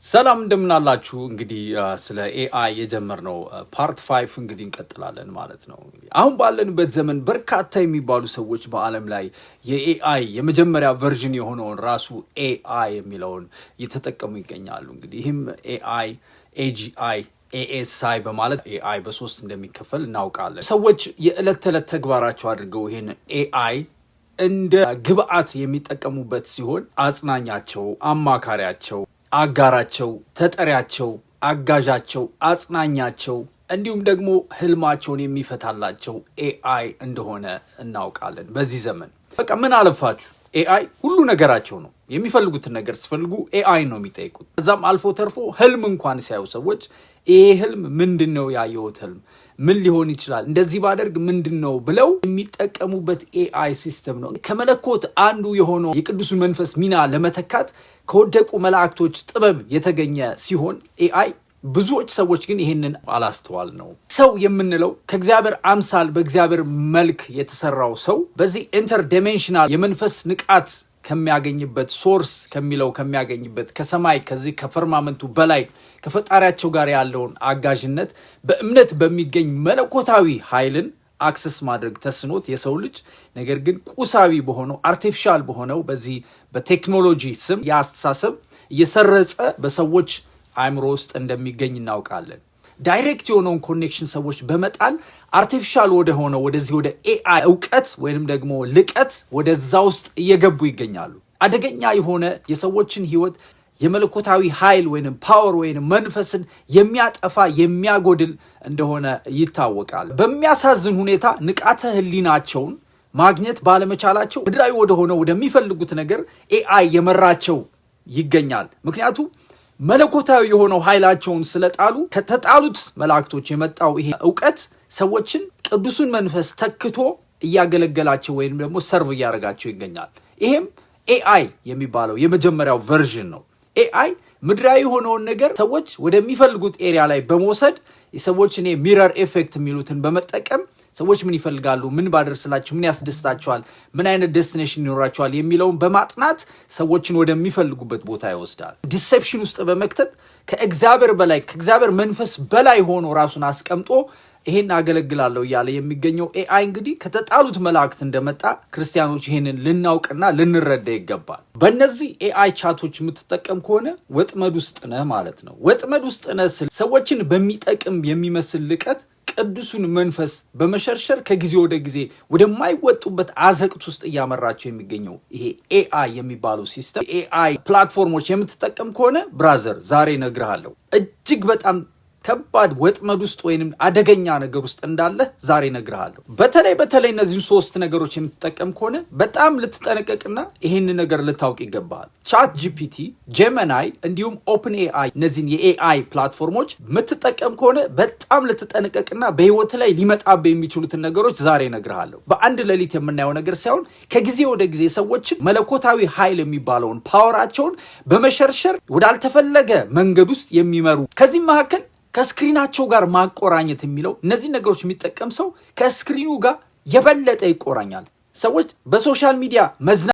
ሰላም እንደምናላችሁ። እንግዲህ ስለ AI የጀመርነው part 5 እንግዲህ እንቀጥላለን ማለት ነው። አሁን ባለንበት ዘመን በርካታ የሚባሉ ሰዎች በዓለም ላይ የ AI የመጀመሪያ version የሆነውን ራሱ AI የሚለውን እየተጠቀሙ ይገኛሉ። እንግዲህ ይህም AI፣ AGI፣ ASI በማለት AI በሶስት እንደሚከፈል እናውቃለን። ሰዎች የዕለት ተዕለት ተግባራቸው አድርገው ይህን AI እንደ ግብአት የሚጠቀሙበት ሲሆን አጽናኛቸው፣ አማካሪያቸው፣ አጋራቸው፣ ተጠሪያቸው፣ አጋዣቸው፣ አጽናኛቸው እንዲሁም ደግሞ ህልማቸውን የሚፈታላቸው AI እንደሆነ እናውቃለን። በዚህ ዘመን በቃ ምን አለፋችሁ AI ሁሉ ነገራቸው ነው። የሚፈልጉትን ነገር ሲፈልጉ AI ነው የሚጠይቁት። ከዛም አልፎ ተርፎ ህልም እንኳን ሲያዩ ሰዎች ይሄ ህልም ምንድን ነው? ያየሁት ህልም ምን ሊሆን ይችላል? እንደዚህ ባደርግ ምንድን ነው ብለው የሚጠቀሙበት AI system ነው። ከመለኮት አንዱ የሆነው የቅዱሱን መንፈስ ሚና ለመተካት ከወደቁ መላእክቶች ጥበብ የተገኘ ሲሆን AI፣ ብዙዎች ሰዎች ግን ይህንን አላስተዋልነው። ሰው የምንለው ከእግዚአብሔር አምሳል በእግዚአብሔር መልክ የተሰራው ሰው በዚህ interdimensional የመንፈስ ንቃት ከሚያገኝበት source ከሚለው ከሚያገኝበት ከሰማይ ከዚህ ከ firmament ኡ በላይ ከፈጣሪያቸው ጋር ያለውን አጋዥነት በእምነት በሚገኝ መለኮታዊ ኃይልን access ማድረግ ተስኖት የሰው ልጅ ነገር ግን ቁሳዊ በሆነው artificial በሆነው በዚህ በቴክኖሎጂ ስም የአስተሳሰብ እየሰረጸ በሰዎች አእምሮ ውስጥ እንደሚገኝ እናውቃለን። Direct የሆነውን connection ሰዎች በመጣል artificial ወደ ሆነው ወደዚህ ወደ AI እውቀት ወይንም ደግሞ ልቀት ወደዛ ውስጥ እየገቡ ይገኛሉ። አደገኛ የሆነ የሰዎችን ህይወት የመለኮታዊ ኃይል ወይንም power ወይንም መንፈስን የሚያጠፋ የሚያጎድል እንደሆነ ይታወቃል። በሚያሳዝን ሁኔታ ንቃተ ህሊናቸውን ማግኘት ባለመቻላቸው ምድራዊ ወደሆነው ወደሚፈልጉት ነገር AI የመራቸው ይገኛል። ምክንያቱም መለኮታዊ የሆነው ኃይላቸውን ስለጣሉ ከተጣሉት መላእክቶች የመጣው ይሄ እውቀት ሰዎችን ቅዱሱን መንፈስ ተክቶ እያገለገላቸው ወይም ደግሞ serve እያደረጋቸው ይገኛል። ይሄም AI የሚባለው የመጀመሪያው version ነው። AI ምድራዊ የሆነውን ነገር ሰዎች ወደሚፈልጉት area ላይ በመውሰድ የሰዎችን mirror effect የሚሉትን በመጠቀም ሰዎች ምን ይፈልጋሉ፣ ምን ባደርስላቸው፣ ምን ያስደስታቸዋል፣ ምን አይነት destination ይኖራቸዋል የሚለውን በማጥናት ሰዎችን ወደሚፈልጉበት ቦታ ይወስዳል። Deception ውስጥ በመክተት ከእግዚአብሔር በላይ ከእግዚአብሔር መንፈስ በላይ ሆኖ ራሱን አስቀምጦ ይሄን አገለግላለሁ እያለ የሚገኘው AI እንግዲህ ከተጣሉት መላእክት እንደመጣ ክርስቲያኖች ይሄንን ልናውቅና ልንረዳ ይገባል። በእነዚህ AI chat ኦች የምትጠቀም ከሆነ ወጥመድ ውስጥ ነህ ማለት ነው። ወጥመድ ውስጥ ነህ ስል ሰዎችን በሚጠቅም የሚመስል ልቀት ቅዱሱን መንፈስ በመሸርሸር ከጊዜ ወደ ጊዜ ወደማይወጡበት አዘቅት ውስጥ እያመራቸው የሚገኘው ይሄ AI የሚባለው system፣ AI platform ኦች የምትጠቀም ከሆነ brother፣ ዛሬ እነግርሃለሁ እጅግ በጣም ከባድ ወጥመድ ውስጥ ወይንም አደገኛ ነገር ውስጥ እንዳለህ ዛሬ እነግርሃለሁ። በተለይ በተለይ እነዚህን ሶስት ነገሮች የምትጠቀም ከሆነ በጣም ልትጠነቀቅና ይህን ነገር ልታውቅ ይገባሃል። ChatGPT፣ Gemini እንዲሁም OpenAI፣ እነዚህን የ AI platform ኦች የምትጠቀም ከሆነ በጣም ልትጠነቀቅና በህይወት ላይ ሊመጣብህ የሚችሉትን ነገሮች ዛሬ እነግርሃለሁ። በአንድ ሌሊት የምናየው ነገር ሳይሆን ከጊዜ ወደ ጊዜ ሰዎችን መለኮታዊ ኃይል የሚባለውን power ኣቸውን በመሸርሸር ወዳልተፈለገ መንገድ ውስጥ የሚመሩ፣ ከዚህም መካከል ከ screen ኣቸው ጋር ማቆራኘት የሚለው፣ እነዚህ ነገሮች የሚጠቀም ሰው ከ screen ኑ ጋር የበለጠ ይቆራኛል። ሰዎች በ social media መዝና